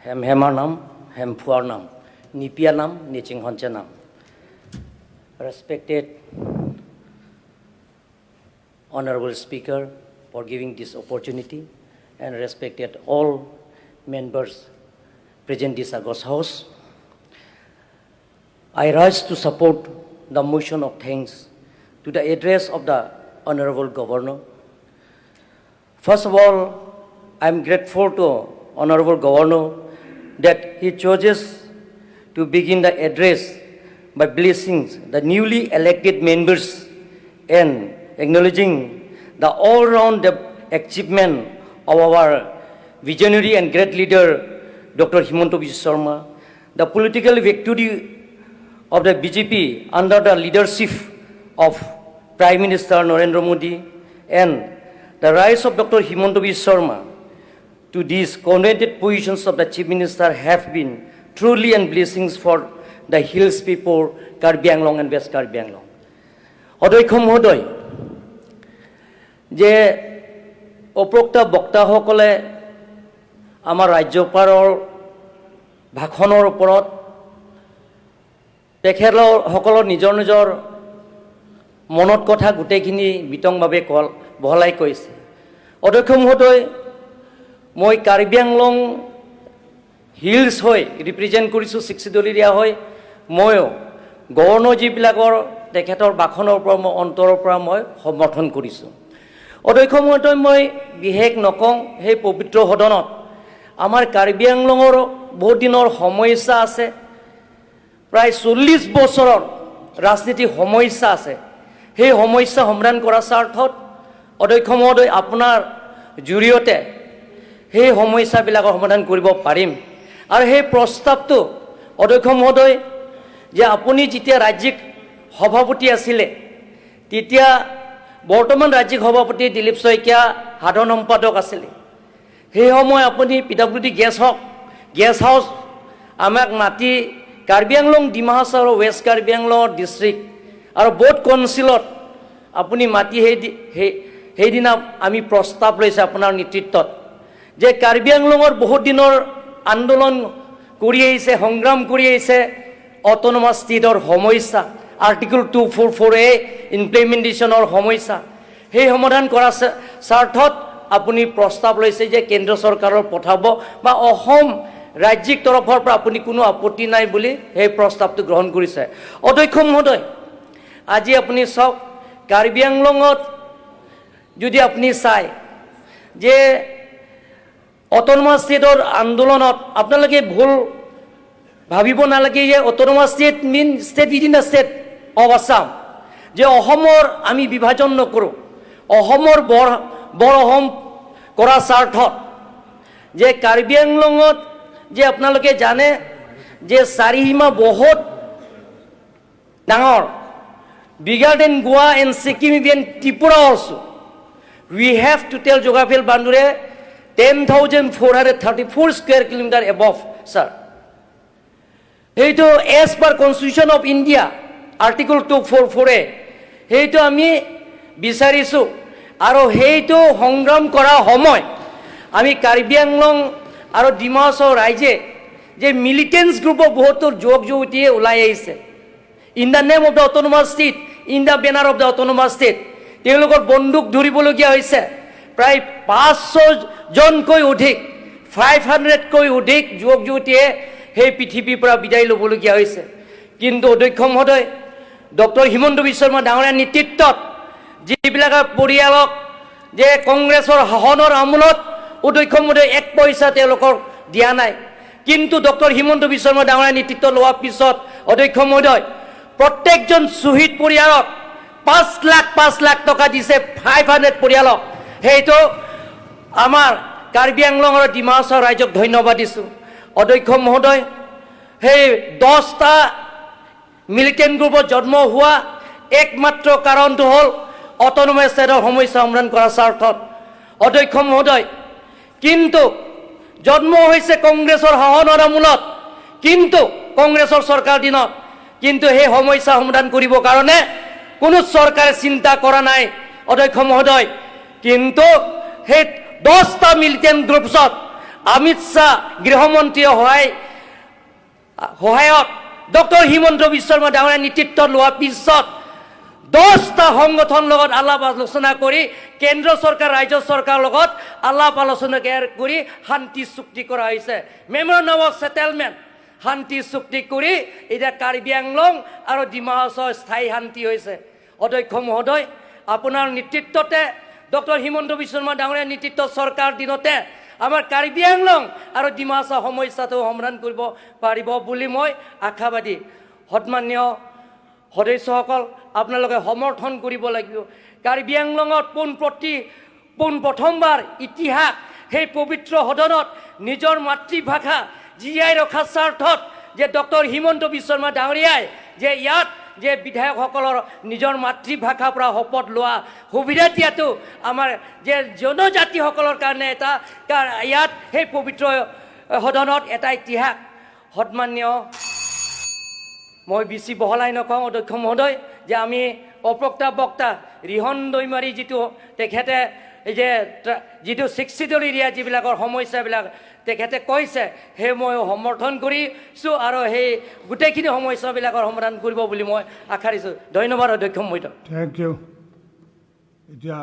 Hem Hemar Nam, Hem Phuar Nam, Nipia Nam, Niching Honcha Nam. Respected Honorable Speaker for giving this opportunity and respected all members present this august House. I rise to support the motion of thanks to the address of the Honorable Governor. First of all, I am grateful to Honorable Governor that he chooses to begin the address by blessing the newly elected members and acknowledging the all-round achievement of our visionary and great leader, Dr. Himanta Biswa Sarma, the political victory of the BJP under the leadership of Prime Minister Narendra Modi and the rise of Dr. Himanta Biswa Sarma to these coveted positions of the Chief Minister have been truly and blessings for the hills people, Karbi Anglong and West Karbi Anglong. অধ্যক্ষ মহোদয়, যে উপৰোক্ত বক্তাসকলে আমাৰ ৰাজ্যপালৰ ভাষণৰ ওপৰত তেখেতসকলৰ নিজৰ নিজৰ মনত কথা গোটেইখিনি বিতংভাৱে কল বহলাই কৈছে। অধ্যক্ষ মহোদয়, মই কাৰ্বি আংলং হিলছ হৈ ৰিপ্ৰেজেণ্ট কৰিছোঁ, ছিক্স চিডুল এৰিয়া হৈ। ময়ো গভৰ্ণৰ যিবিলাকৰ তেখেতৰ ভাষণৰ পৰা মই অন্তৰৰ পৰা মই সমৰ্থন কৰিছোঁ। অধ্যক্ষ মহোদয়, মই বিশেষ নকওঁ। সেই পবিত্ৰ সদনত আমাৰ কাৰ্বি আংলঙৰ বহুত দিনৰ সমস্যা আছে, প্ৰায় 40 বছৰৰ ৰাজনীতিক সমস্যা আছে। সেই সমস্যা সমাধান কৰাৰ স্বাৰ্থত, অধ্যক্ষ মহোদয়, আপোনাৰ জৰিয়তে সেই সমস্যাবিলাকৰ সমাধান কৰিব পাৰিম। আৰু সেই প্ৰস্তাৱটো, অধ্যক্ষ মহোদয়, যে আপুনি যেতিয়া ৰাজ্যিক সভাপতি আছিলে, তেতিয়া বৰ্তমান ৰাজ্যিক সভাপতি দিলীপ শইকীয়া সাধাৰণ সম্পাদক আছিলে। সেই সময় আপুনি পি ডাব্লিউ ডি গেষ্ট হওক গেষ্ট হাউচ আমাক মাতি কাৰ্বি আংলং, ডিমা হাছাও আৰু ৱেষ্ট কাৰ্বি আংলঙৰ ডিষ্ট্ৰিক্ট আৰু ব'থ কাউন্সিলত আপুনি মাতি সেইদিনা আমি প্ৰস্তাৱ লৈছে আপোনাৰ নেতৃত্বত যে কাৰ্বি আংলঙৰ বহুত দিনৰ আন্দোলন কৰি আহিছে, সংগ্ৰাম কৰি আহিছে, অট'নমাছ ষ্টেটৰ সমস্যা, Article 244A ইমপ্লিমেণ্টেশ্যনৰ সমস্যা, সেই সমাধান কৰাৰ স্বাৰ্থত আপুনি প্ৰস্তাৱ লৈছে যে কেন্দ্ৰ চৰকাৰৰ পঠাব বা অসম ৰাজ্যিক তৰফৰ পৰা আপুনি কোনো আপত্তি নাই বুলি সেই প্ৰস্তাৱটো গ্ৰহণ কৰিছে। অধ্যক্ষ মহোদয়, আজি আপুনি চাওক, কাৰ্বি আংলঙত যদি আপুনি চায় যে অট'নমাছ ষ্টেটৰ আন্দোলনত আপোনালোকে ভুল ভাবিব নালাগে যে autonomous state mean state within the state of Assam, যে অসমৰ আমি বিভাজন নকৰোঁ। অসমৰ বৰ বৰ অসম কৰাৰ স্বাৰ্থত যে কাৰ্বি আংলঙত যে আপোনালোকে জানে যে চাৰিসীমা বহুত ডাঙৰ, bigger than Goa and Sikkim, even Tripura also. We have total geographical boundary 10,434 square kilometer above, sir. সেইটো as per Constitution of India, Article 244A, সেইটো আমি বিচাৰিছোঁ। আৰু সেইটো সংগ্ৰাম কৰা সময় আমি কাৰ্বি আংলং আৰু ডিমা হাছাও ৰাইজে যে মিলিটেণ্টছ গ্ৰুপৰ বহুতো যুৱক যুৱতীয়ে ওলাই আহিছে in the name of the autonomous state, in the banner of the autonomous state, তেওঁলোকৰ বন্দুক ধৰিবলগীয়া হৈছে। প্ৰায় 500 জনকৈ অধিক, 500তকৈ অধিক যুৱক যুৱতীয়ে সেই পৃথিৱীৰ পৰা বিদায় ল'বলগীয়া হৈছে। কিন্তু অধ্যক্ষ মহোদয়, ডক্টৰ হিমন্ত বিশ্ব শৰ্মা ডাঙৰীয়াৰ নেতৃত্বত যিবিলাকৰ পৰিয়ালক যে কংগ্ৰেছৰ শাসনৰ আমোলত, অধ্যক্ষ মহোদয়, এক পইচা তেওঁলোকক দিয়া নাই, কিন্তু ডক্টৰ হিমন্ত বিশ্ব শৰ্মা ডাঙৰীয়াৰ নেতৃত্ব লোৱাৰ পিছত, অধ্যক্ষ মহোদয়, প্ৰত্যেকজন শ্বহীদ পৰিয়ালক 5 লাখ 5 লাখ টকা দিছে, 500 পৰিয়ালক। সেইটো আমাৰ কাৰ্বি আংলং আৰু ডিমা হাছাও ৰাইজক ধন্যবাদ দিছোঁ। অধ্যক্ষ মহোদয়, সেই 10টা মিলিটেণ্ট গ্ৰুপত জন্ম হোৱা একমাত্ৰ কাৰণটো হ'ল অট'নমাছ ষ্টেটৰ সমস্যা সমাধান কৰাৰ স্বাৰ্থত। অধ্যক্ষ মহোদয়, কিন্তু জন্ম হৈছে কংগ্ৰেছৰ শাসনৰ আমোলত, কিন্তু কংগ্ৰেছৰ চৰকাৰ দিনত, কিন্তু সেই সমস্যা সমাধান কৰিবৰ কাৰণে কোনো চৰকাৰে চিন্তা কৰা নাই। অধ্যক্ষ মহোদয়, কিন্তু সেই 10টা মিলিটেণ্ট গ্ৰুপছত অমিত শ্বাহ গৃহমন্ত্ৰীয়ে সহায়ত ডক্টৰ হিমন্ত বিশ্ব শৰ্মা ডাঙৰীয়া নেতৃত্ব লোৱাৰ পিছত 10টা সংগঠন লগত আলাপ আলোচনা কৰি, কেন্দ্ৰ চৰকাৰ, ৰাজ্য চৰকাৰৰ লগত আলাপ আলোচনা কৰি শান্তি চুক্তি কৰা হৈছে। মেমৰেণ্ডাম অফ ছেটেলমেণ্ট, শান্তি চুক্তি কৰি এতিয়া কাৰ্বি আংলং আৰু ডিমা হাছাওৰ স্থায়ী শান্তি হৈছে। অধ্যক্ষ মহোদয়, আপোনাৰ নেতৃত্বতে, ডক্টৰ হিমন্ত বিশ্ব শৰ্মা ডাঙৰীয়াৰ নেতৃত্ব চৰকাৰ দিনতে আমাৰ কাৰ্বি আংলং আৰু ডিমা হাছাও সমস্যাটো সমাধান কৰিব পাৰিব বুলি মই আশাবাদী। সন্মানীয় সদস্যসকল, আপোনালোকে সমৰ্থন কৰিব লাগিব। কাৰ্বি আংলঙত পোন প্ৰথমবাৰ ইতিহাস, সেই পবিত্ৰ সদনত নিজৰ মাতৃভাষা জীয়াই ৰখাৰ স্বাৰ্থত যে ডক্টৰ হিমন্ত বিশ্ব শৰ্মা ডাঙৰীয়াই যে ইয়াত যে বিধায়কসকলৰ নিজৰ মাতৃভাষাৰ পৰা শপত লোৱা সুবিধা দিয়াটো আমাৰ যে জনজাতিসকলৰ কাৰণে এটা ইয়াত সেই পবিত্ৰ সদনত এটা ইতিহাস। সন্মানীয়, মই বেছি বহলাই নকওঁ অধ্যক্ষ মহোদয়, যে আমি অপ্ৰক্তা বক্তা ৰিহণ দৈমাৰী যিটো তেখেতে এই যে যিটো ছিক্স এৰিয়া যিবিলাকৰ সমস্যাবিলাক তেখেতে কৈছে, সেই মই সমৰ্থন কৰিছোঁ আৰু সেই গোটেইখিনি সমস্যাবিলাকৰ সমাধান কৰিব বুলি মই আশা দিছোঁ। ধন্যবাদ অধ্যক্ষ মহোদয়। Thank you. এতিয়া